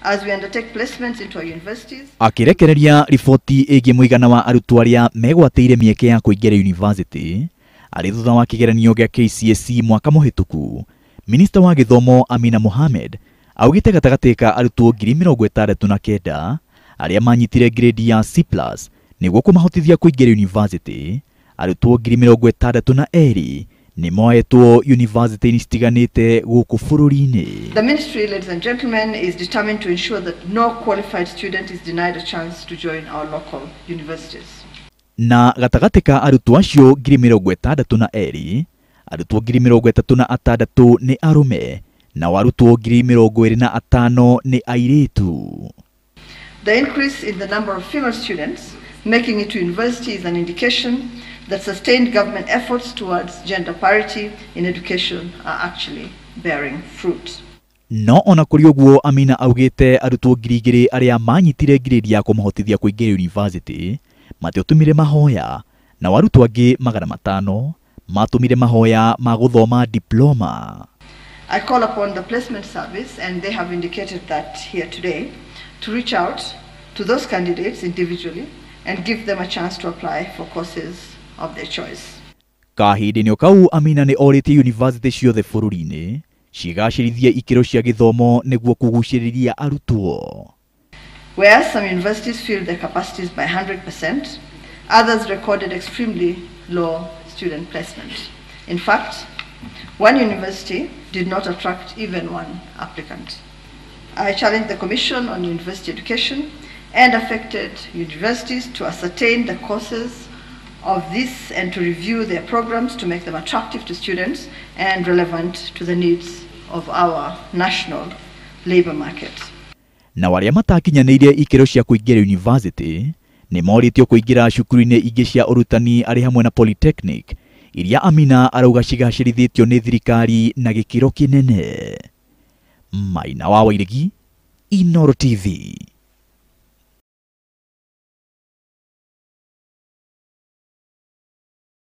As we undertake placements into our universities, Akĩrekereria riboti ĩgiĩ mũigana wa arutwo arĩa megwatĩire mĩeke ya kũingĩra university arĩ thutha wa kĩgeranio gĩa KCSE mwaka mũhĩtũku, minista wa gĩthomo Amina Mohamed augĩte gatagatĩ ka arutwo 69,000 arĩa manyitire grade ya C+ nĩguo kũmahotithia kũingĩra university, arutwo 62,000 nĩ moetwo university-inĩ citiganĩte gũkũ bũrũri-inĩ. The ministry, ladies and gentlemen, is determined to ensure that no qualified student is denied a chance to join our local universities. Na gatagatĩ ka arutwo acio 62,000, arutwo 36,000 nĩ arũme nao arutwo 25,000 nĩ airĩtu. The increase in the number of female students making it to university is an indication that sustained government efforts towards gender parity in education are actually bearing fruit. No ona kũrĩ ũguo, Amina augĩte arutwo 2,000 arĩa manyitire grade ya kũmahotithia kũingĩra university matiatũmire mahoya, nao arutwo angĩ 500 matũmire mahoya ma gũthoma diploma. I call upon the placement service, and they have indicated that here today, to reach out to those candidates individually and give them a chance to apply for courses of their choice. Kahinda-inĩ o kau, Amina nĩ orĩtie university ciothe bũrũri-inĩ cigacĩrithie ikĩro cia gĩthomo nĩguo kũgucĩrĩria arutwo. Whereas some universities filled their capacities by 100%, others recorded extremely low student placement. In fact, one university did not attract even one applicant. I challenge the Commission on University Education and affected universities to ascertain the causes of this and to review their programs to make them attractive to students and relevant to the needs of our national labor market. Na arĩa matakinyanĩirie ikĩro cia kũingĩra university nĩ morĩtio kũingĩra cukuru-inĩ ingĩ cia ũrutani arĩ hamwe na polytechnic iria Amina arauga cigacĩrithĩtio nĩ thirikari na gĩkĩro kĩnene. Maina wa Wairegi, Inooro TV.